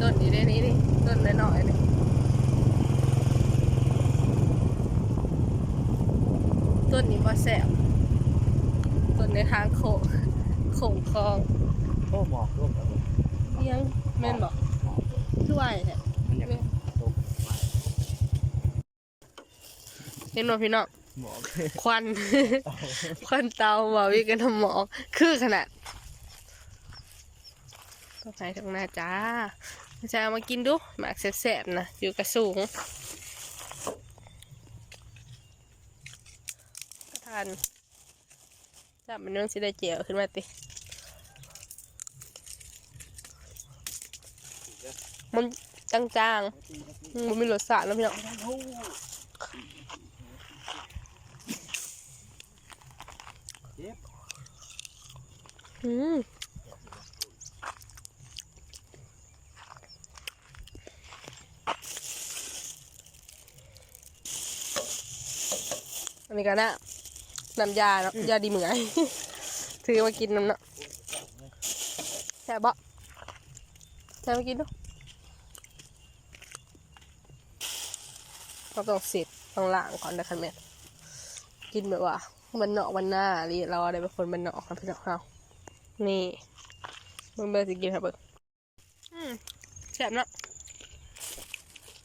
ຕົ້ນນີ້ເດ້ ນີ້ໆ ຕົ້ນນ້ອຍໆນີ້ ຕົ້ນນີ້ບໍ່ແຊບ ຕົ້ນໃນທາງໂຄ້ງ ໂຄ້ງຄອງ. ໂອ້ ໝອກລົງແລ້ວ ອີຫຍັງ ແມ່ນບໍ່? ຄືໄວແທ້ ມັນຢາກຕົກ. ເຫັນບໍ່ພີ່ນ້ອງ? ໝອກ ຄວັນ ຄວັນເຕົາ ບໍ່ມີກັນນຳໝອກ ຄືຂະໜາດ. ຕ້ອງໃຫ້ທັງໜ້າຈ້າ ຈາ ເອົາມາກິນດູ ໝາກແຊບໆນະ ຢູ່ກະສູງ ກະທານ. ຈ້ຳ ມັນຍັງຊິໄດ້ແຈ່ວຂຶ້ນມາຕິ ມັນຈາງໆ ອືມ ບໍ່ມີລົດຊາດເນາະພີ່ນ້ອງ. ອືມ ອັນນີ້ກໍນ້ຳ ນ້ຳຢາເນາະ ຢາດີເມື່ອຍ ຖືມາກິນນຳເນາະ. ແຊບບໍ່? ແຊບ ມາກິນດູ. ເຮົາຕ້ອງເຊັດ ຕ້ອງລ້າງກ່ອນເດີ ຄັນແມ່ນກິນແບບວ່າບ້ານນອກບ້ານນາອີ່ຫຼີ ລາວໄດ້ເປັນຄົນບ້ານນອກນະພີ່ນ້ອງເຮົາ. ນີ້ ເບິ່ງເດີ ຊິກິນໃຫ້ເບິ່ງ. ອືມ ແຊບເນາະ.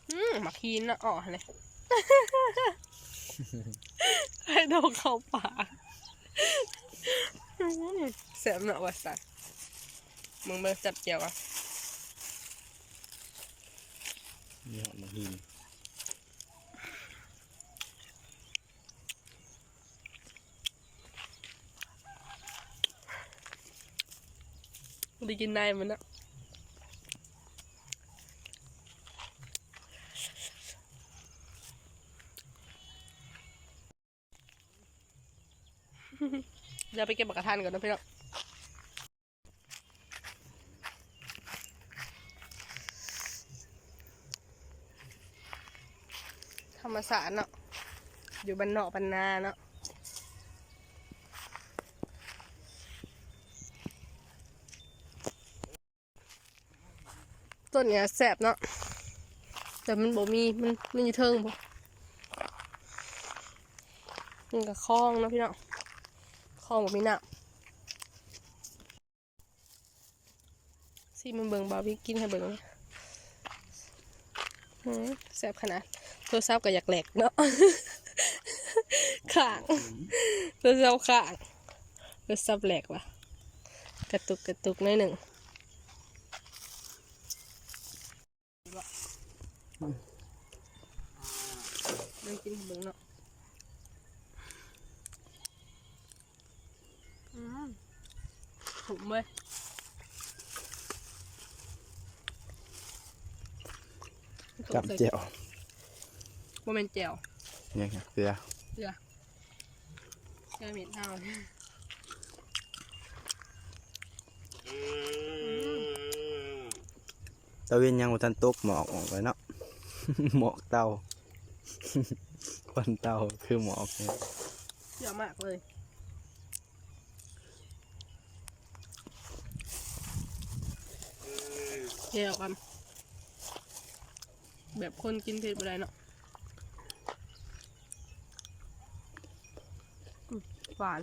ອືມ ໝາກຫີນເນາະ ອໍ ຫັ້ນແຫຼະ ໃຫ້ໂດເຂົ້າປາກ. ອືມ ແຊບເນາະວ່າຊັ້ນ. ເບິ່ງ ເບິ່ງ ຈັບແຈ່ວກ່ອນ. ນີ້ໝາກຫີນ. ໄດ້ກິນໄດ້ມັນນະ ດຽວໄປເກັບໝາກກະທັນກ່ອນເນາະພີ່ນ້ອງ. ທຳມະຊາດເນາະ ຢູ່ບ້ານນອກບ້ານນາເນາະ. ຕົ້ນນີ້ແຊບເນາະ ແຕ່ມັນບໍ່ມີ ມັນ ມັນຢູ່ເທິງພຸ້ນ. ມັນກໍຄອງເນາະພີ່ນ້ອງ ຄອງບໍ່ມີນ້ຳ. ຊີມໃຫ້ເບິ່ງ ບ່າວວິກກິນໃຫ້ເບິ່ງ. ອືມ ແຊບຂະໜາດ ໂທລະສັບກໍຢາກແຫຼກເນາະ ຄ້າງ ໂທລະສັບຄ້າງ ໂທລະສັບແຫຼກວ່າ ກະຕຸກກະຕຸກໜ້ອຍໜຶ່ງ. ອືມ ລອງກິນໃຫ້ເບິ່ງເນາະ. ອືມ ຂົມເວີຍ ຈ້ຳແຈ່ວ ບໍ່ແມ່ນແຈ່ວ ຫຍັງ ເກືອ ເກືອ ເກືອເມັດເຮົາ. ອືມ ຕາເວັນຍັງບໍ່ທັນຕົກ ໝອກອອກແລ້ວເນາະ ໝອກເຕົາ ຄວັນເຕົາຄືໝອກ ເຍອະມາກເລີຍ. ແກ່ວກັນ ແບບຄົນກິນເຜັດບໍ່ໄດ້ເນາະ. ອືມ ຫວານ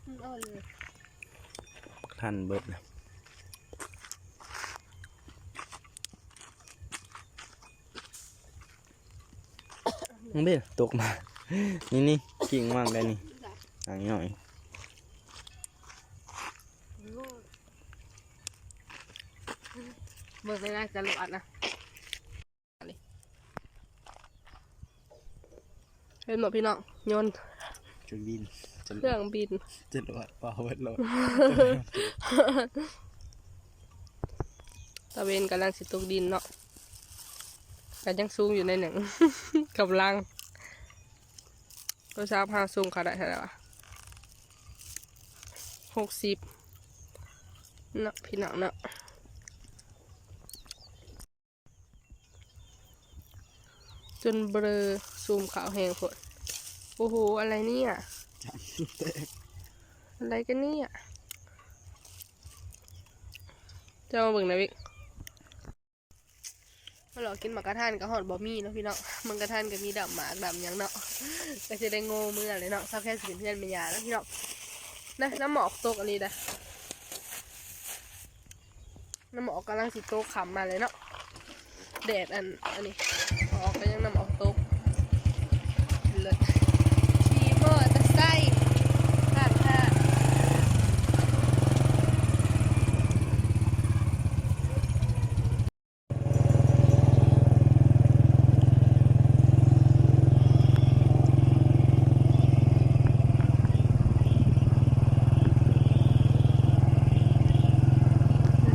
ອືມ ອະລ່ອຍເລີຍ ທັນເບິດນະ. ເບິ່ງເດ້ ຕົກມາ ນີ້ໆ ກິ້ງມາໄດ້ນີ້ ອັນນ້ອຍ ເບິ່ງໄດ້ນະ ຈະຫຼວດນະ. ເຫັນບໍ່ພີ່ນ້ອງ ຍົນ ເຄື່ອງບິນ ເຄື່ອງບິນ ຈະຫຼວດ ເປົ່າເບິດໂລດ. ຕາເວັນກຳລັງຊິຕົກດິນເນາະ ກໍຍັງສູງຢູ່ໜ້ອຍໜຶ່ງ ກຳລັງ ໂທລະສັບເຮົາສູງເທົ່າໃດ ເທົ່າໃດວະ ຫົກສິບເນາະ ພີ່ນ້ອງເນາະ. ຈົນເບລີ ຊູມຂາວແຮງໂພດ. ໂອ້ໂຫ ອະໄລເນຍ ຈ້ຳແຕກ ອັນໃດກັນນີ້ ເຈົ້າມາເບິ່ງນະວິກ. ມາເລາະກິນໝາກກະທັນກໍຮອດບໍ່ມີເນາະພີ່ນ້ອງ. ໝາກກະທັນກໍມີດຳໝາກດຳຫຍັງເນາະ ກໍຊິໄດ້ໂງ່ເມືອແຫຼະເນາະ. ສາວແຄນຊິຂຶ້ນເຮືອນແມ່ຍ່າແລ້ວພີ່ນ້ອງ. ນະ ນ້ຳໝອກຕົກອັນນີ້ນະ ນ້ຳໝອກກຳລັງຊິຕົກຄ່ຳມາເລີຍເນາະ. ແດດອັນ ອັນນີ້ອອກກໍຍັງນ້ຳໝອກຕົກ. ເລີດ ຂີ່ມໍເຕີໄຊຂ້າງທາງ.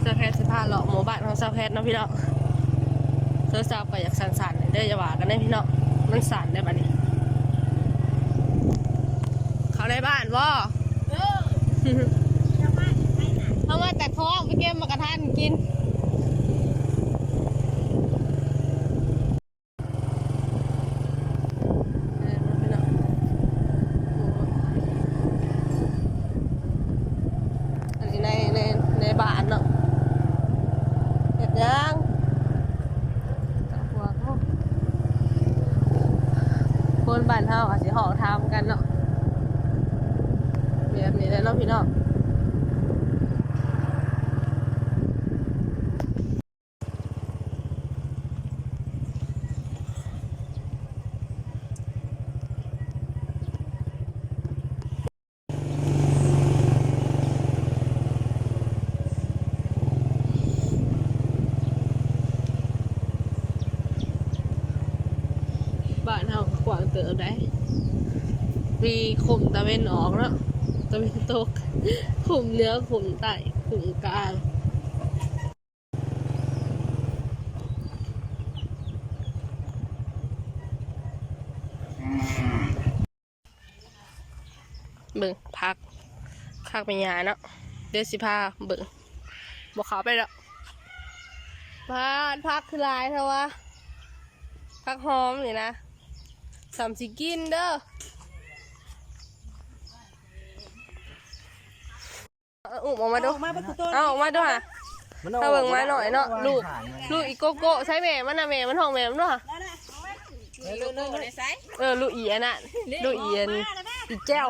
ສາວແຄນຊິພາເລາະໝູ່ບ້ານຂອງສາວແຄນເນາະພີ່ນ້ອງ. ໂທລະສັບກໍຢາກສັ່ນໆເດີ ຢ່າວ່າກັນເດີພີ່ນ້ອງ ມັນສັ່ນໄດ໋ບັດນີ້. ເຂົ້າໃນບ້ານບໍ່? ເອີ ເຂົ້າມາແຕ່ຂອງ ໄປເກັບໝາກກະທັນກິນ. ອັນນີ້ໃນ ໃນ ໃນບ້ານເນາະ ເຮັດຫຍັງ? ຄົນບ້ານເຮົາອາດຊິຮ້ອງຖາມກັນເນາະ ແບບນີ້ແຫຼະເນາະພີ່ນ້ອງ. ບ້ານເຮົາກໍກວ້າງເຕີບໃດ໋ ມີຄຸ້ມຕາເວັນອອກເນາະ ຕາເວັນຕົກ ຄຸ້ມເໜືອ ຄຸ້ມໃຕ້ ຄຸ້ມກາງ. ເບິ່ງຜັກ ຜັກແມ່ຍ່າເນາະ ດຽວຊິພາເບິ່ງ ບໍ່ເຂົ້າໄປດອກ. ປາດ ຜັກຄືຫຼາຍແທ້ວະ ຜັກຫອມນີ້ນະ ສ່ຳຊິກິນເດີ. ເອົາ ອຸ້ມອອກມາດູ ເອົາອອກມາເບິ່ງ ເອົາອອກມາດູຫາ ມາເບິ່ງໝານ້ອຍເນາະ ລູກ ລູກອີໂກໂກ້ ໃສແມ່ມັນນະ ແມ່ມັນ ຫ້ອງແມ່ມັນດູຫາ. ເອີ ລູກອີອັນນັ້ນ ລູກອີອັນ ອີແຈ້ວ.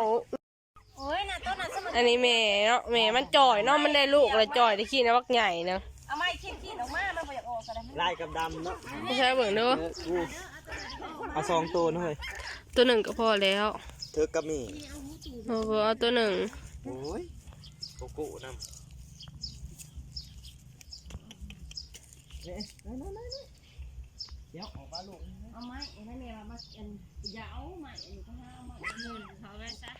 ອັນນີ້ແມ່ເນາະ ແມ່ມັນຈ່ອຍເນາະ ມັນໄດ້ລູກແລ້ວຈ່ອຍ ແຕ່ກີ້ນະບັກໃຫຍ່ນະ. ເອົາໄມ້ຂີດໆອອກມາ ມັນບໍ່ຢາກອອກກໍໄດ້ ລາຍກັບດຳເນາະ ໃສ່ເບິ່ງດູ. ເອີ ເອົາສອງໂຕນະເຮີ້ຍ ໂຕໜຶ່ງກໍພໍແລ້ວ ເທີກັບໝີ່ ເອີ ເອົາໂຕໜຶ່ງ. ໂອ້ຍ ໂກໂກ້ນຳ ເອີ ໄດ້ໆໆ ດຽວອອກມາລູກ ເອົາໄມ້ ໃຫ້ແມ່ວ່າມາ ອັນ ຢ່າເອົາໄມ້ ອັນນີ້ກໍຫາເອົາໄມ້ ເອົາໄວ້ຊະ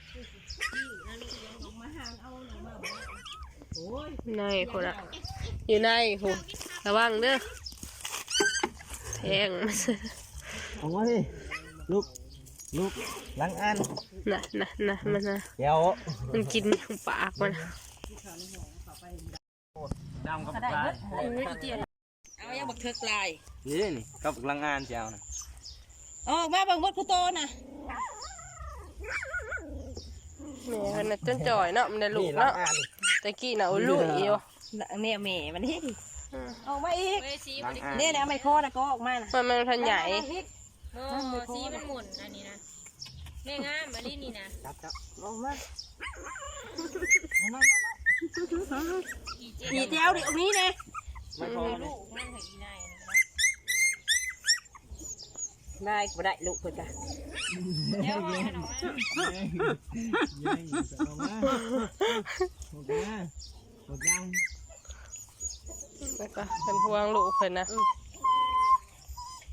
ອອກມາຫາເອົາ ອອກມາ ໂອ້ຍ ໃນພຸ້ນນະ ຢູ່ໃນພຸ້ນ ລະວັງເດີ ແທງ ອອກມາພີ້ ລູກ ລູກ ຫຼັງອ່ານ ນະ ນະ ນະ ມັນນະ ດຽວ ມັນກິນປາກມັນ. ດຳກັບປາກ ເອົາ ຍັງບັກເຖິກລາຍ ນີ້ ນີ້ ກັບຫຼັງອ່ານຊິເອົານະ ອອກມາເບິ່ງໝົດຄູ່ໂຕນະ. ແມ່ເພິ່ນນະຈົນຈ່ອຍເນາະ ມັນໄດ້ລູກເນາະ ແຕ່ກີ້ນະ ໂອ້ຍ ລູກອີ່ຫຍັງ ແມ່ ແມ່ມັນນີ້ ອືມ ອອກມາອີກ ນີ້ ນີ້ ເອົາໄມ້ຄໍນະກໍອອກມານະ ມັນ ມັນທັນໃຫຍ່. ບໍ່ ສີມັນໝຸ່ນອັນນີ້ນະ ແມ່ງາມອີ່ຫຼີນີ້ນະ ຈັບ ຈັບ ອອກມາ ມາ ມາ ມາ ອີແຈ້ວ ອີແຈ້ວນີ້ ເອົານີ້ແດ່ ມາ ອືມ ພໍ່ ລູກມັນໃຫ້ອີນາຍ ນາຍກໍບໍ່ໄດ້ ລູກເພິ່ນກະ ແຈ້ວ ອອກມາ ອອກມາ ອອກມາ. ແລ້ວກໍເປັນຫ່ວງລູກເພິ່ນນະ ອືມ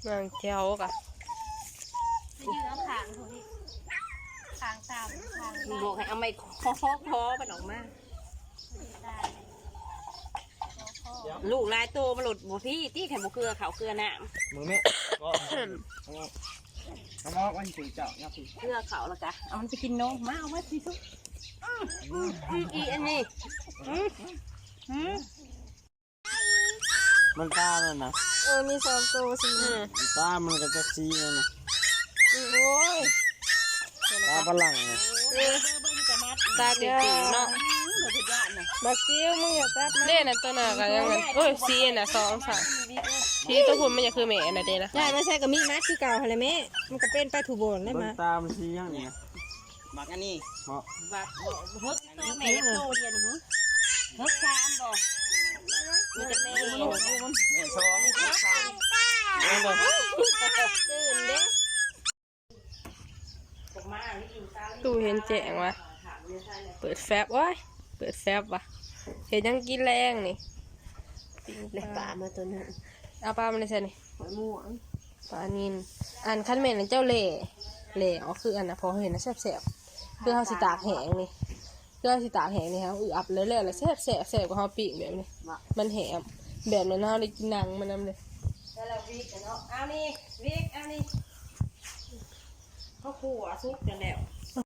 ນາງແຈ້ວກະ ໄປຢືນເອົາຂ້າງພຸ້ນ ຂ້າງຕາມ ຂ້າງ ບອກໃຫ້ເອົາໄມ້ຄໍ ຄໍ ຄໍມັນອອກມາ ລູກຫຼາຍໂຕມັນໂລດບໍ່ພີ້ຕິ ຄັນບໍ່ເກືອເຂົ້າເກືອນ້ຳ ມືແມ່ ເອົາມາ ມັນຖືເຈົ້າ ເກືອເຂົ້າແລ້ວກະເອົາມັນໄປກິນນົມ ມາ ເອົາມາຊິ ອືມ ອືມ ອີອັນນີ້ ອືມ ອືມ. ມັນຕາມັນນະ ເອີ ມີສອງໂຕສີ ອືມ ຕາມັນກໍຈັກສີນັ້ນນະ ອືມ ໂອ້ຍ ຕາຝຣັ່ງນະ ເອີ ເບິ່ງໆ ກະມັດ ຕາເປັນປີເນາະ ບັກຈິ້ວ ມຶງຢ່າຈັບນະ ເດ້ນະ ຕົວໜ້າກໍຍັງ ໂອ້ຍ ສີ່ນະ ສອງ ສາມ ສີ່ ຕົວພຸ້ນມັນຍັງຄືແມ່ນະເດ້ນະ ຍ້າຍມາໃສ່ກໍມີໝາກຄືເກົ່າຫັ້ນແຫຼະແມ່ ມັນກໍເປັນໄປທຸບ່ອນແຫຼະ ເບິ່ງໝາກ ຕາມັນຊິຍັງນີ້ນະ ໝາກອັນນີ້ເບາະ ບັກຫົກໂຕແມ່ຈັກໂຕດຽວນີ້ຫື ຫົກສາມບໍ່ ມີແຕ່ແມ່ ແມ່ສອງ ຫົກສາມ ຕື່ນເດ້. ຕູ້ເຫັນແຈ້ງວ່າ ເປີດແຟັບ ໂອ້ຍ ເປີດແຟັບວ່າ ເຮັດຫຍັງກິນແລງນີ້ ໄດ້ປາມາຕົວໜຶ່ງ ເອົາປາມາໄດ້ໃສນີ້ ຫອຍມ່ວງ ປານິນ ອັນຄັນແມ່ນເຈົ້າແລ່ ແລ່ອອກຄືອັນນະ ພໍເຫັນນະແຊບໆ ຄືເຮົາຊິຕາກແຫ້ງນີ້ ຄືເຮົາຊິຕາກແຫ້ງນີ້ ເຮົາອຶອບແລ້ວໆ ແລ້ວແຊບໆ ແຊບກວ່າເຮົາປີ້ງແບບນີ້ ມັນແຫ້ງ ແບບນັ້ນເຮົາໄດ້ກິນໜັງມັນນຳເດ້ ແລ້ວວິກເນາະ ເອົານີ້ ວິກ ເອົານີ້ ເຂົາຂົ້ວສຸກກັນແລ້ວ